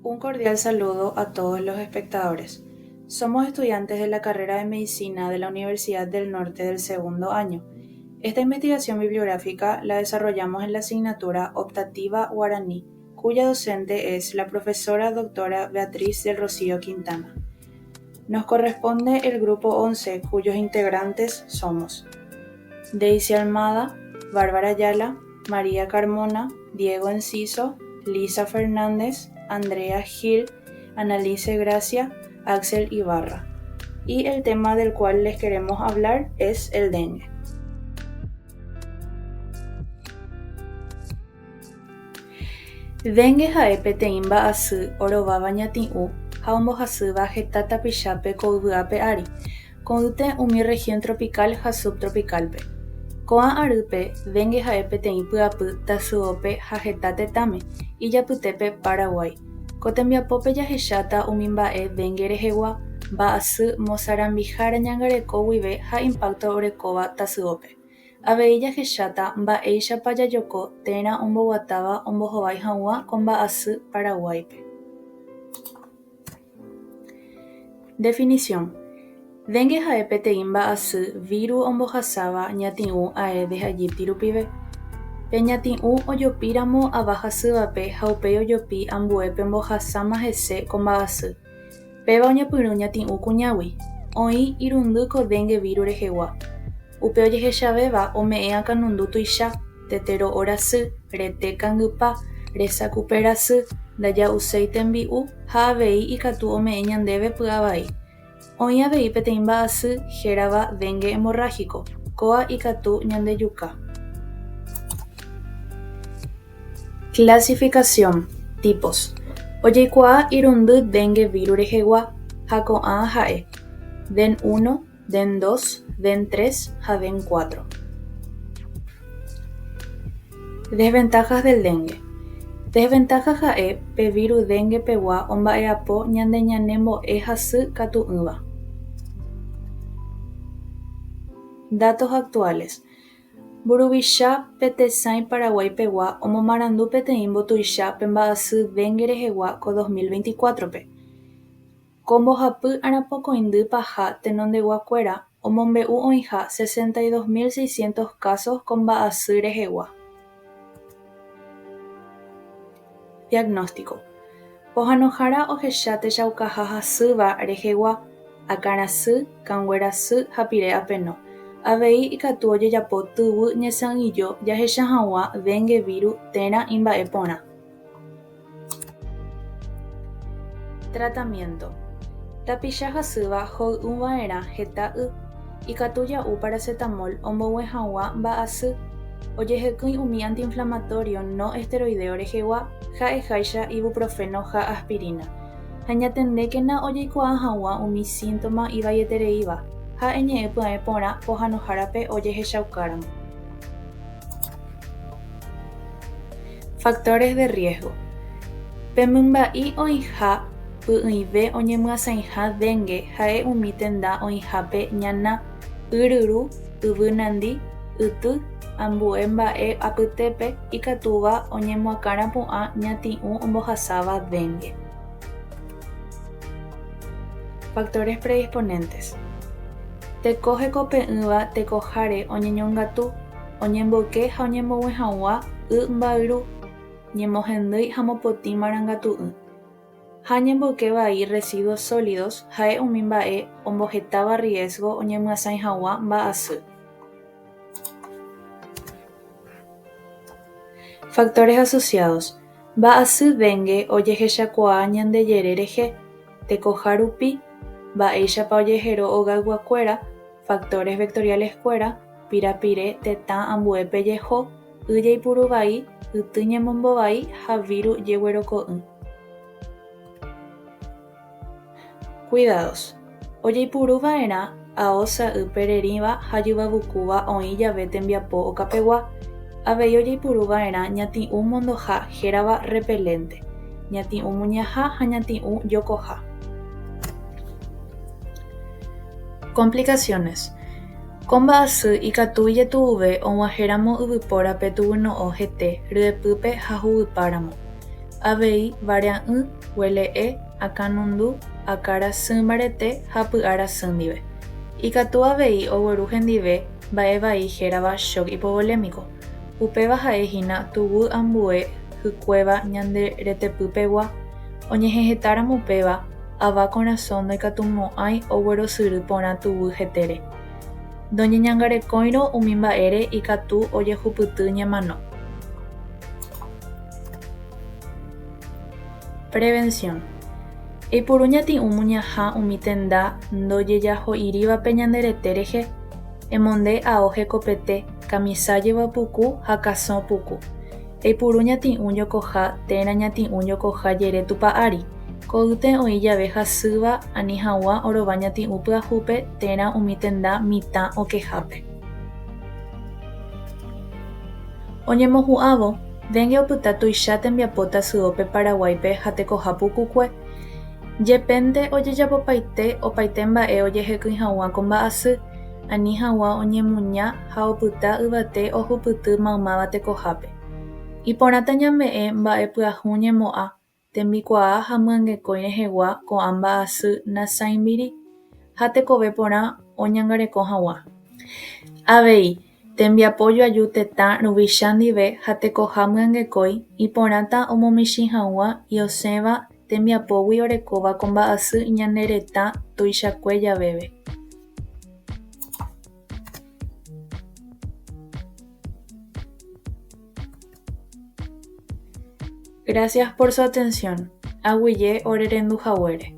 Un cordial saludo a todos los espectadores. Somos estudiantes de la carrera de Medicina de la Universidad del Norte del segundo año. Esta investigación bibliográfica la desarrollamos en la asignatura Optativa Guaraní, cuya docente es la profesora doctora Beatriz del Rocío Quintana. Nos corresponde el grupo 11, cuyos integrantes somos Daisy Almada, Bárbara Ayala, María Carmona, Diego Enciso, Lisa Fernández, Andrea Gil, Analice Gracia, Axel Ibarra. Y el tema del cual les queremos hablar es el dengue. Dengue ha'e peteĩ mba'asy orováva ñati'ũ ha ombohasýva heta tapichápe ko yvy ape ári, ko'ýte umi región tropical ha subtropical-pe. Ko'ã arýpe, dengue ha'e peteĩ py'apy tasyópe ha heta tetãme, ijapytépe Paraguái. Ko tembiapópe jahecháta umi mba'e dengue rehegua, mba'asy mosarambihára ñangareko guive ha impacto orekóva tasyópe. Avei jahecháta mba'éichapa jajoko térã omboguatáva ombohovái hag̃ua ko mba'asy Paraguáipe. Definición. Dengue ha'e peteĩ mba'asy víru ombohasáva ñati'ũ Aedes aegypti rupive. Pe ñati'ũ ojopíramo ava hasývape ha upéi ojopi ambuépe ombohasáma hese ko mba'asy. Péva oñepyrũ ñati'ũ kuñágui. Oĩ irundy ko dengue víru rehegua. Upe ojehechavéva ome'ẽ akãnundu tuicha, tete ro'o rasy, rete kangypa, resa kupe rasy, ndaja'uséi tembi'u ha avei ikatu ome'ẽ ñandéve py'avai. Oĩ avei peteĩ mba'asy hérava dengue hemorrágico, kóa ikatu ñandejuka. Clasificación, Tipos. Ojeikuaa irundy dengue víru rehegua ha ko'ã ha'e, Den uno, Den dos, Den tres ha Den cuatro. Desventajas del dengue. Desventaja ha'e pe víru dengue pegua omba'e'apo ñande ñane mbo'e hasy katu'ỹva. Datos actuales. Mburuvicha pe tesãi Paraguái pegua omomarandu peteĩ mbotuicha pe mba'asy dengue rehegua ko 2024-pe. Ko mbohapy arapokõindy paha tenondeguakuéra omombe'u oĩha 62.600 káso ko mba'asy rehegua. Diagnóstico. Pohãnohára ohecha techaukaha hasýva rehegua, akãrasy, kanguerasy ha pire apeno. Avei ikatu ojejapo tyvy ñesã'ỹijo jahecha hag̃ua dengue víru térã imba'eporã. Tratamiento. Tapicha hasýva hoy'uva'erã heta y. Ikatu ja'u paracetamol ombogue hag̃ua mba'asy. Ojehekýi umi antiinflamatorio no esteroideo rehegua, ha'eháicha ibuprofeno ha aspirina. Ha ñatendékena ojeikuaa hag̃ua umi síntoma ivaietereíva ha eñe'ẽ pya'e porã pohãnohárape ojehechaukáramo. Factores de riesgo. Pe mymba'i oĩha py'ỹive oñemyasãiha dengue ha'e umi tenda oĩhápe ñana, y ryru, yvy nandi, yty, ambue mba'e apytépe ikatúva oñemoakãrapu'ã ñati'ũ ombohasáva dengue. Factores predisponentes. Teko hekope'ỹva tekoháre oñeñongatu, oñemboyke ha oñembogue hag̃ua y mba'yru, ñemohendýi ha mopotĩ marangatu'ỹ. Ha ñemboyke vai residuos sólidos ha'e umi mba'e ombohetáva riesgo oñemyasãi hag̃ua mba'asy. Factores asociados. Mba'asy dengue ojehechakuaa ñande jere rehe, tekoha rupi, mba'éichapa ojehero ogayguakuéra, factores vectoriales-kuéra, pirapire tetã ambuépe jeho, y jeipuru vai, yty ñemombo vai ha víru jegueroko'ỹ. Cuidados. Ojeipuru va'erã ao sa'y pererĩva ha jyvavukúva oĩ jave tembiapo okapegua, avei ojeipuru va'erã ñati'ũ mondoha hérava repelente, ñati'ũ muñaha ha ñati'ũ jokoha. Complicaciones. Ko mba'asy ikatu ijetu'uve og̃uahẽramo yvypórape tuguyno'õ hete ryepýpe ha huguypáramo. Avei vare'ỹ, huele'e, akãnundu, akãrasy mbarete ha py'arasy ndive. Ikatu avei ogueru hendive mba'evai hérava shock hipovolémico, upéva ha'ehína tuguy ambue hykuéva ñande retepypegua, oñehẽhetáramo upéva, ava korasõ ndaikatumo'ãi oguerosyry porã tuguy hetére. Ndoñeñangarekóirõ umi mba'ére ikatu ojehupyty ñemano. Prevención. Eipuru ñati'ũ muñaha umi tenda ndojejaho'irívape ñande rete rehe, emonde ao hekopete, kamisa jyva puku ha kasõ puku. Eipuru ñati'ũ jokoha térã ñati'ũ jokoha jere tupa ári, ko'ýte oĩ jave hasýva ani hag̃ua orova ñati'ũ pyahúpe térã umi tenda mitã okehápe. Oñemohu'ãvo, dengue opyta tuicha tembiapo tasyópe Paraguáipe ha tekoha pukukue. Jepénte ojejapopaite opaite mba'e ojehekýi hag̃ua ko mba'asy, ani hag̃ua oñemuña ha opyta yvate ohupyty maymáva tekohápe. Iporãta ñame'ẽ mba'epyahu ñemo'ã, tembikuaa ha myangekõi rehegua ko'ã mba'asy nasãimbiri ha tekove porã oñangareko hag̃ua. Avei, tembiapo joaju tetã ruvicha ndive ha tekoha myangekõi iporãta omomichĩ hag̃ua y osẽva tembiapógui orekóva ko mba'asy ñane retã tuichakue javeve. Gracias por su atención. Aguyje orerenduhaguére.